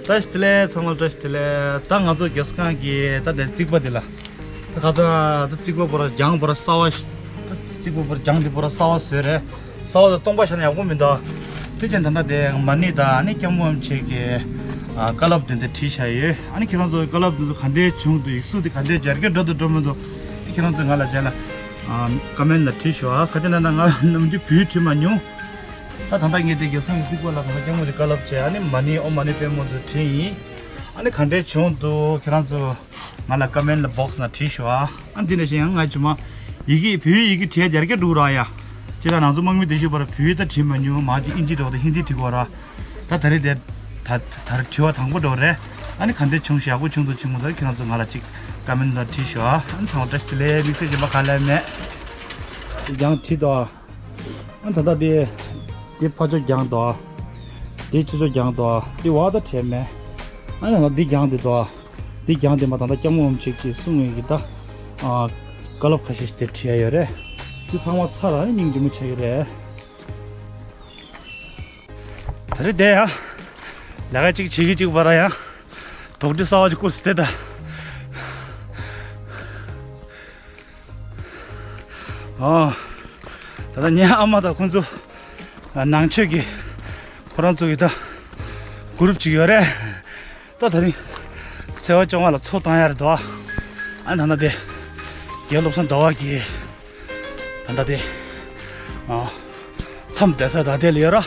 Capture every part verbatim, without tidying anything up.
བཀྲ་ཤིས་བདེ་ལེགས། ཚང་མ་བཀྲ་ཤིས་བདེ་ལེགས། ད་ང་ཚོ་རྒྱལ་ས་ཁང་གི་ད་དེ་རྩིག་པ་འདི་ལ། ད་ཁ་ཚ་ད་རྩིག་པ་པོ་ར་རྒྱང་པོ་ར་གསར་བ་ཞིག་ད་རྩིག་པ་པོ་ར་རྒྱང་འདི་པོ་ར་གསར་བ་བཟོས་རེད། གསར་བ་དང་སྟོང་པ་བཞག་ན་ཡག་པོ་མི་འདུག་དེ་བྱས་ད་ལྟ་དེ་མ་ཎི་དང་ཨ་ནི་སྐྱབས་མགོན་ཆེ་གི་ཨ་བཀའ་སློབ་དེ་འདི་བྲིས་བཞག་ཡོད། ཨ་ནི་ཁྱེད་རང་ཚོ་བཀའ་སློབ་དེ་ཚོ་ག་འདྲའི་བྱུང་འདུག་ཡིག་གཟུགས་དེ་ག་འདྲའི་ཡར་རྒྱས་འགྲོ་འདུག་འགྲོ་མི་འདུག་དེ་ཁྱེད་རང་ཚོ་ང་ལ་རྗེས་ལ་ཨ་ཀོ་མེན་ལ་བྲིས་ཤོག་ཨ་ཁ་ཅིག་ན་ན་ང་ནམ་རྒྱུན་བོད་ཡིག་བྲིས་མ་མྱོང་། ད་ད་ལྟ་ངས་དེ་རྒྱལ་ས་ཁང་གི་རྩིག་པ་ལ་ད་ལྟ་སྐྱབས་མགོན་གྱི་བཀའ་སློབ་བྱས། ཨ་ནི་མ་ཎི་ཨོཾ་མ་ཎི་པདྨེ་ཧཱུྃ་དེ་བྲིས་ཡིན། ཨ་ནི་ག་འདྲའི་བྱུང་འདུག་ཁྱེད་རང་ཚོ་ང་ལ་ཀོ་མེན་ལ་བོག་སི་ནང་བྲིས་ཤོག་ཨ། ཨ་འདི་ནས་བཤད་ཡང་ང་ཇི་མ་ཡི་གེ་བོད་ཡིག་ཡི་གེ་བྲིས་ཡར་རྒྱས་འགྲོ་ར་ཡ། ཅི་ལ་ང་ཚོ་དམག་མི་དེ་ཤོད་པར་བོད་ཡིག་ད་བྲིས་མ་མྱོང་། མ་ཅིག་ཨིན་ཇི་འགྲོ་དང་ཧིན་དི་བྲིས་གོ་ར། ད་ད་རེས་དེ་ད་ད་རེས་དྲི་བ་དང་པོ་འགྲོ་རེད། ཨ་ནི་ག་འདྲའི་བྱུང་ཞེ་པོ་བྱུང་འདུག་བྱུང་མ་འདུག་ཁྱེད་རང་ཚོ་ང་ལ་ཅིག་ཀོ་མེན་ལ་བྲིས་ཤོག་ཨ། ཨ་ནི་ཚང་མ་བཀྲ་ཤིས་བདེ་ལེགས། དམིགས་བསལ་གྱི་མ་ག་ལས་མེད། ཡང་བྲིས་དོ། ཨ་ད་ལྟ་དེ། དེ་ཕར་ཕྱོགས་རྒྱང་དོ། དེ་ཕྱི་ཕྱོགས་རྒྱང་དོ། དེ་བར་ད་བྲལ་མེད། ཨ་ད་ལྟ་འདི་རྒྱང་དེ་དོ། འདི་རྒྱང་དེ་མ་ད་ལྟ་སྐྱབས་མགོན་ཆེ་གིས་གསུང་བའི་གི་ད། ཨ། བཀའ་སློབ་ཁ་ཤས་ཤིག་དེ་བྲིས་ཡ་ཡོད་རེད། དེ་ཚང་མ་ཚར་ལ་ནི་སྙིང་རྗེ་མོ་ཆགས་ཀྱི་རེད། ད་རེས་དེ་ཡ། ལས་ཀ་གཅིག་བྱེད་ཀྱི་གཅིག་བར་ཡ། དོག་དྲི་གསར་བ་ཅིག་བསྐུར་སི་དེ་ད། ཨོ། ད་ལྟ་ངའི་ཨ་མ་དང་ཁོང་ཚོ་ནང་ཆོས་ཀྱི་ཁོ་རང་ཚོ་གི་ད་གུ་རུབ་ཅིག་ཡོད་རེད། ད་ད་རིང་ཚེས་པ་བཅོ་ལྔ་ལ་ཚོགས་བཏང་ཡ་རེད་དོ། ཨ་ད་ལྟ་དེ་རྒན་བློ་བཟང་ཟླ་བ་གིས་ད་ལྟ་དེ་ཨ། མཚམས་བསྡད་ས་ད་དེ་ལ་ཡོད་ར།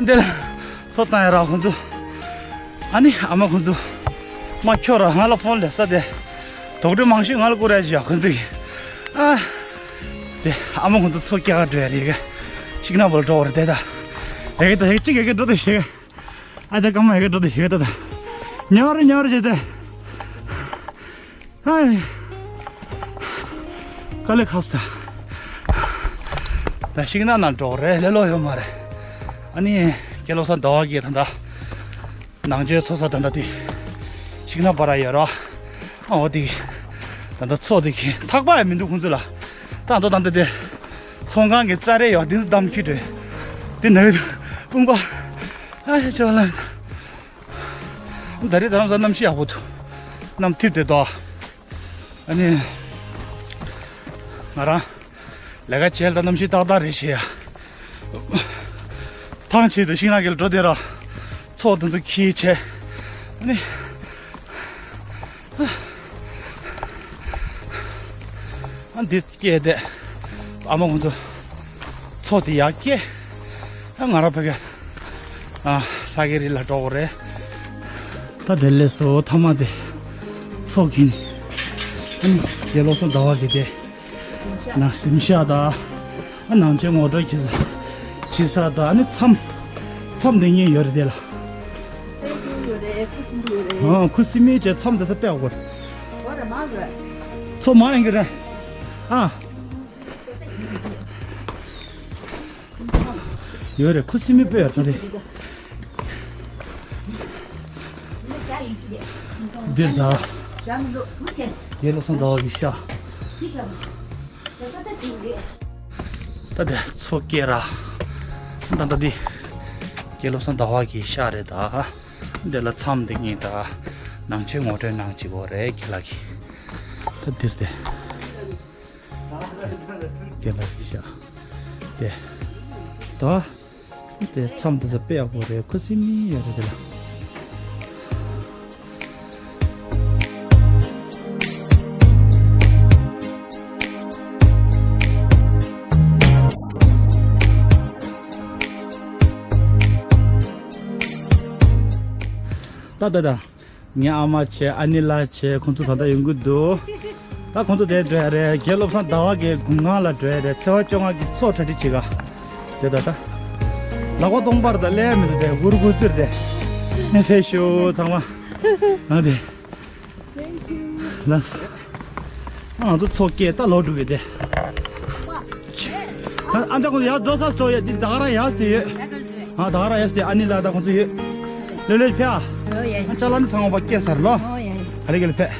འདི་ལ་ཚོགས་བཏང་ཡ་ར་ཁོང་ཚོ། ཨ་ནི་ཨ་མ་ཁོང་ཚོ། མ་ཁྱོད་ར་ང་ལ་ཕོན་ལས་ས་དེ། དོག་དྲི་མང་ཤོས་ང་ལ་བསྐུར་ར་ཞུ་ཡ་ཁོང་ཚོ་གི། ཨ། དེ་ཨ་མ་ཁོང་ཚོ་ཚོགས་སྐྱེལ་ག་འགྲོ་ཡ་རེད་ག་ཤིག་ན་བོ་ལ་འགྲོ་བ་རེད་དེ་ད། ཡ་གི་ད་ཡ་གཅིག་ཡ་གི་འགྲོ་དེ་ཞིག་ཨ་ཅག་སྐར་མ་ཡ་གི་འགྲོ་དེ་ཞིག་ད་ད། ཉལ་བ་རེད་ཉལ་བ་རེད་བྱས་ཏེ། ཨ། དཀའ་ལས་ཁག་སོང་། ད་ཤིང་ནགས་ནང་འགྲོ་རེད། ལེ་ལོ་ཡོད་མ་རེད། ཨ་ནི་རྒན་བློ་བཟང་ཟླ་བ་གིས་ད་ལྟ་ནང་ཆོས་ཚོགས་ས་ད་ལྟ་དེ་ཤིང་ནགས་བར་ཡོད་ར། ཨ་འོ་དེ་ད་ལྟ་ཚོགས་དེ་གི་ཐག་པ་ཡང་མི་འདུག་ཁོང་ཚོ་ལ། ད་ལྟ་ད་ལྟ་དེ་ཚོང་ཁང་གི་རྩྭ་རེ་ཡོད་དེ་ཚོ་བསྡམས་ཁྱི་འདྲ་དེ་ནང་དཔུང་པ། ཨ་ཡ་ཅོ་ལ། ད་རེས་ད་རང་ཚོ་གནམ་གཤིས་ཡག་པོ་འདུག་གནམ་འཐིབས་བསྡད་འདུག་ཨ་ནི། ང་རང་ལས་ཀ་བྱས་ལ་གནམ་གཤིས་ཏག་ཏག་རེད་བྱས་ཡ། ཐང་ཆད་དུ་ཤིང་ནགས་ཀྱི་ལ་འགྲོ་བསྡད་ར། ཚོགས་དེ་ཚོ་འཁྱེར་བྱས། ཨ་ནི། ཨ་འདི་སྐྱེས་ཏེ། ཨ་མ་ཁོང་ཚོ་ཚོགས་དེ་ཡར་སྐྱེལ། ཨ་ང་རང་ཕ་གི་ཨ་ལྷ་གི་རི་ལ་འགྲོ་དགོས་རེད། ད་དེ་ལས་སོ་ཐ་མ་དེ་ཚོགས་ཀྱིན། ཨ་ནི་རྒན་བློ་བཟང་ཟླ་བ་གིས་དེ་ནང་གཟིམ་ཤག་དང་། ཨ་ནང་ཆོས་ངོ་སྤྲོད་བྱེད་ས་བྱེད་ས་དང་། ཨ་ནི་མཚམས་མཚམས་དེ་གཉིས་ཡོད་རེད་དེ་ལ། ཨ་ཁུ་སིམ་མེ་བྱས་མཚམས་དེ་ས་དཔེ་ཡག་པོ་རེད། ཚོགས་མང་ཡིན་གྱི་རེད། ཨ། ཡོད་རེད། ཁུ་སིམ་མེ་དཔེ་ཡག་ཐང་རེད། འདིར་ད། རྒན་བློ་བཟང་ཟླ་བ་གི་ཤག་ད་དེ་ཚོགས་སྐྱེལ་ར། ད་ད་འདི་རྒན་བློ་བཟང་ཟླ་བ་གི་ཤག་རེད་ད། འདི་ལ་མཚམས་འདི་གཉིས་དང་ནང་ཆོས་ངོ་སྤྲོད་གནང་བྱེད་དགོས་རེད་ཁྱེད་ལགས་ཀྱིས། ད་འདིར་དེ་རྒན་ལགས་ཀྱི་ཤག་དེ་ད་དེ་མཚམས་འདི་ཚོ་དཔེ་ཡག་པོ་རེད། ཁུ་སིམ་མེ་ཡོད་རེད་དེ་ལ། ད་ད་ད། ངའི་ཨ་མ་བྱས། ཨ་ནེ་ལགས་བྱས། ཁོང་ཚོ་ད་ལྟ་ཡོང་གི་འདུག་ད་ཁོང་ཚོ་དེར་འགྲོ་ཡ་རེད། རྒན་བློ་བཟང་ཟླ་བ་གི་དགུང་ཁང་ལ་འགྲོ་ཡ་རེད། ཚེས་པ་བཅོ་ལྔ་གི་ཚོགས་གྲ་སྒྲིག་བྱེད་ག་དེ་ད་ད། ལག་པ་སྟོང་པར་ད་ལས་མི་འདུག་དེ་འུར་འུར་ཙིར་དེ། ནས་ཕེབས་ཤོག་ཚང་མ། ཨ་དེ། ལགས་སོ། ང་ཚོ་ཚོགས་སྐད་ད་ལོག་འགྲོ་གི་དེ། ཨ་འདྲ་ཁོང་ཚོ་ཡར་འགྲོ་ས་སོ་ཡོད། འདི་ད་ག་རང་ཡར་སྟེ་ཡོད། ཨ་ད་ག་རང་ཡར་སྟེ་ཨ་ནེ་ལགས་ད་ཁོང་ཚོ་ཡོད། ལོས་ལོས་ཕེབས་ཨ། ཨ་ཅག་ལ་ནི་ཚང་མ་པ་སྐད་ཟར་ལོ། ཨ་རེ་ག་ལ་ཕེབས།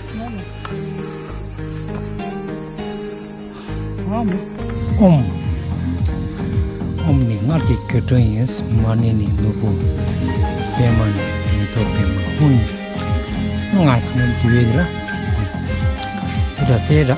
ཨོམ། ཨོམ་ནི་སྔར་གྱི་དགོད་བྲོ་ཡིན། མ་ཎི་ནི་ནོར་བུ། པདྨ་ནི་མེ་ཏོག་ང་ཚང་མ་དེ་བས་དེ་ལ་དེ་འདྲ་སེ་ར།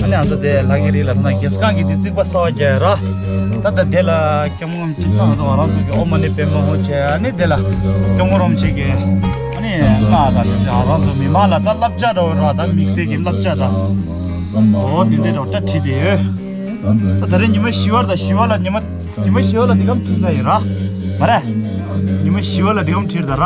ཨ་ནི་ང་ཚོ་དེ་ལྷ་གི་རི་ལ་ཐོན་ན་རྒྱལ་ས་ཁང་གི་དེ་རྩིག་པ་གསར་པ་རྒྱག་ཡ་ར། ད་ལྟ་དེ་ལ་སྐྱབས་མགོན་ཆེན་པོ་ང་ཚོ་ང་རང་ཚོ་གི་ཨོཾ་མ་ཎི་པདྨེ་ཧཱུྃ་བྱས། ཨ་ནི་དེ་ལ་སྐྱབས་མགོན་རིན་པོ་ཆེ་གི་ཨ་ནི་སྔགས་དང་དེ་ང་རང་ཚོ་མི་མང་ལ་ད་བསླབ་བྱ་འདྲ་བོ་ར། ད་དམིགས་བསལ་གྱི་བསླབ་བྱ་དང་འོ་དེ་འདྲ་འདྲ་བོ་ད་བྲིས་ཏེ་ཡོད། ད་ད་རེས་ཉི་མ་བཞི་པ་དང་བཞི་པ་ལ་ཉི་མ། ཉི་མ་བཞི་པ་ལ་འདི་གམ་ཁྲིད་ས་ཡིན་ར། མ་རེད། ཉི་མ་བཞི་པ་ལ་འདི་གམ་ཁྲིད་ད་ར།